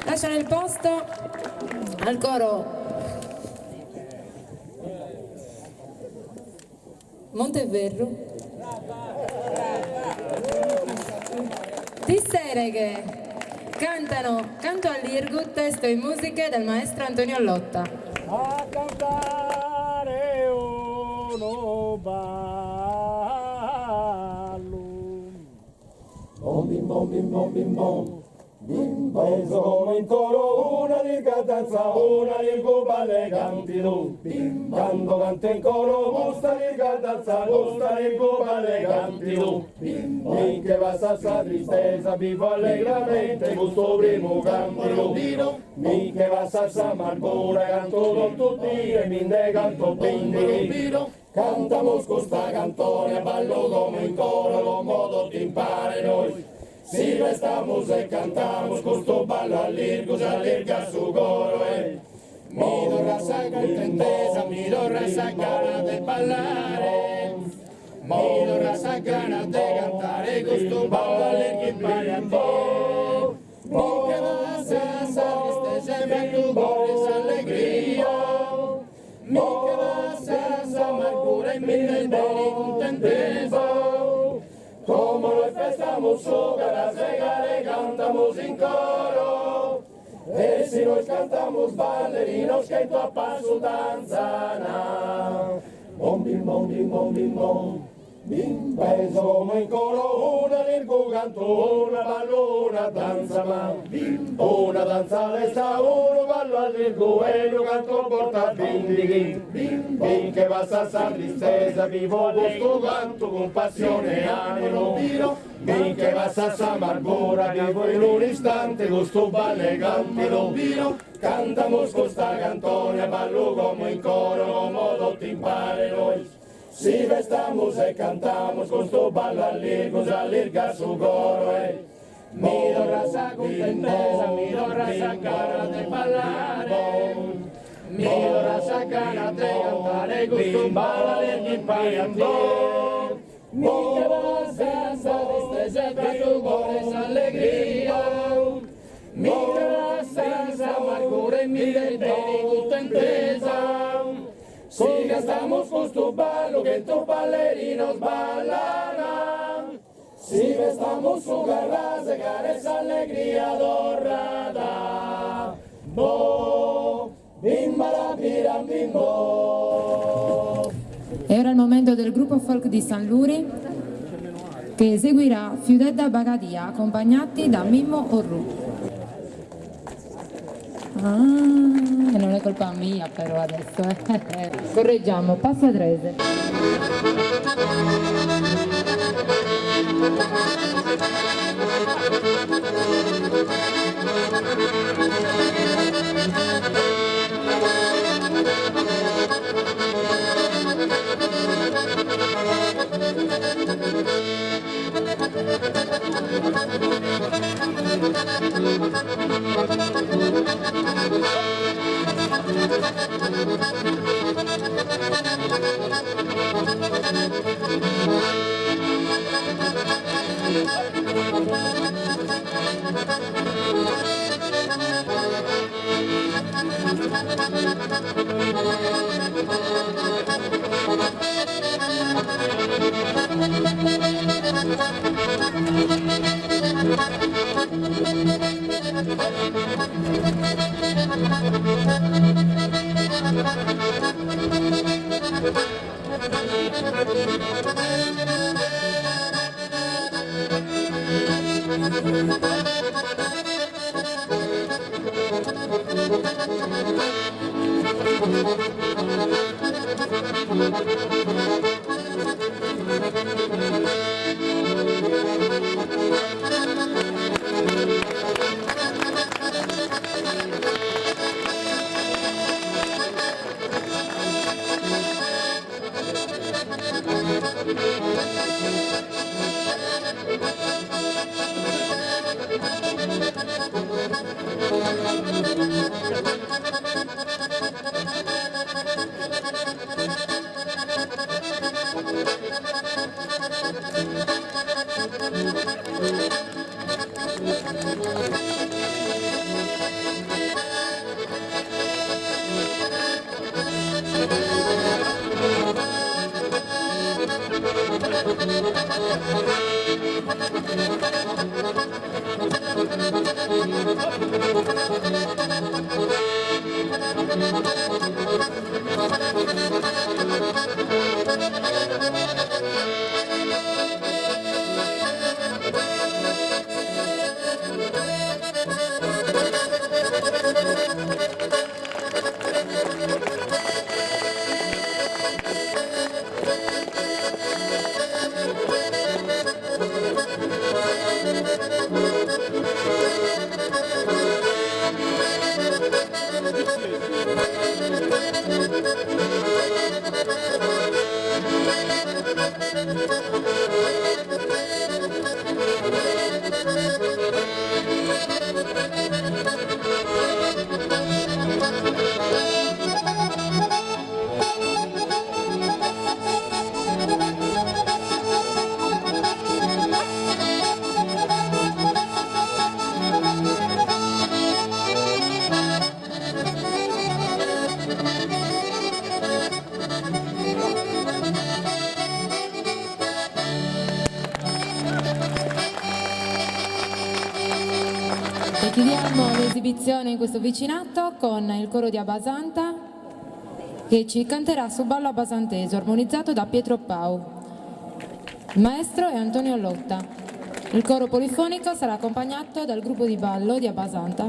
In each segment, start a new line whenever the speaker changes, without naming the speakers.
Lasciano il posto al coro Monteverru Di Sereghe cantano Cantu allirgu, testo e musiche del maestro Antonio Lotta.
A cantare unu ballu.
Bom bim bom bim bom bim bom bim Peso como in coro una lirga danza una lirgu balle cantidu bim Cando canto in coro custa lirga danza custa lirgu balle cantidu bim Mi che passa sa tristesa vivo allegramente custu primu cantidu Mi che passa s'amargura canto totu die mi nde canto bindighi Cantamos custa cantone a ballu como in coro como totu impare nois Si festamus e cantamus custu ballu allirgu s'allirgat su coro e mi torrat sa cuntentesa mi torrat sa gana de ballare mi torrat sa gana de cantare custu ballu allirgu impare a tie mi che passat sa tristesa e fatu currer s'allegria Mi che passat s'amargura e mi nde benit cuntentesa. Como nois festamus su carrasegare cantamus in coro. E si nois cantamus ballerinos chentu a passu danzana. Bom bim bom bim bom bim bom. Bim peso como in coro un'allirgu cantu unu ballu una danza ma una danza lesta unu ballu allirgu e lu canto bortas bindighi mi che passat sa tristesa vivo custu cantu cun passione e animu mi che passat s'amargura vivo in un'istante custu ballu cantidu cantamus custa cantone a ballu como in coro como totu impare nois Si festamus e cantamus custu ballu allirgu s'allirgat su coro e mi torrat sa cuntentesa mi torrat sa gana de ballare mi torrat sa gana de cantare custu ballu allirgu impare a tie mi che passat sa tristesa e fatu currer s'allegria mi che passat s'amargura e mi nde benit cuntentesa Si festamus custu ballu chentu ballerinos ballana Si festamus su carrasegare s'allegria torrada Bo bim barabiram bim bo.
E ora il momento del gruppo folk di Sanluri che eseguirà Fiudedda Bagadia accompagnati da Mimmo Orrù. Ah, non è colpa mia però adesso, eh. Correggiamo, Passadrese. E chiudiamo l'esibizione in questo vicinato con il coro di Abbasanta che ci canterà Su ballu abbasantesu, armonizzato da Pietro Pau. Il maestro è Antonio Lotta. Il coro polifonico sarà accompagnato dal gruppo di ballo di Abbasanta.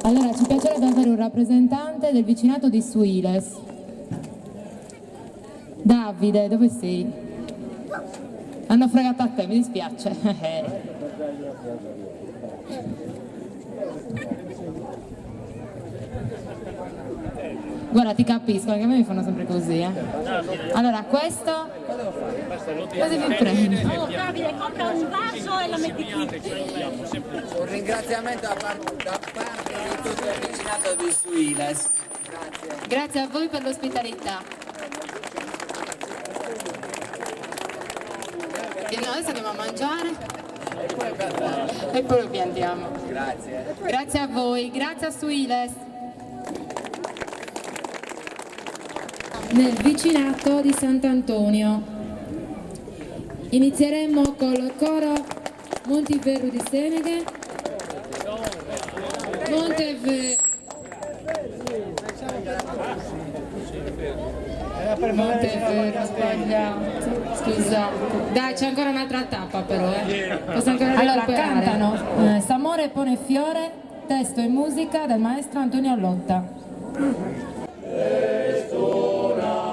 Allora, ci piacerebbe avere un rappresentante del vicinato di Suiles. Davide, dove sei? Hanno fregato a te, mi dispiace. Guarda, ti capisco, anche a me mi fanno sempre così, eh. Allora, questo... Cosa vi prendo?
Oh, Davide, compra un vaso e lo metti qui.
Un ringraziamento da parte di tutto il vicinato di Suiles.
Grazie. Grazie a voi per l'ospitalità. E noi adesso andiamo a mangiare. E poi lo piantiamo.
Grazie.
Grazie a voi, grazie a Suiles. Nel vicinato di Sant'Antonio. Inizieremo col coro Montiferru di Seneghe. Monteferru. Monteferru, sbagliato. Scusate. Dai, c'è ancora un'altra tappa però, eh. Posso ancora
Allora
recuperare.
cantano eh, S'amore pone fiore, testo e musica del maestro Antonio Lotta.
Est una.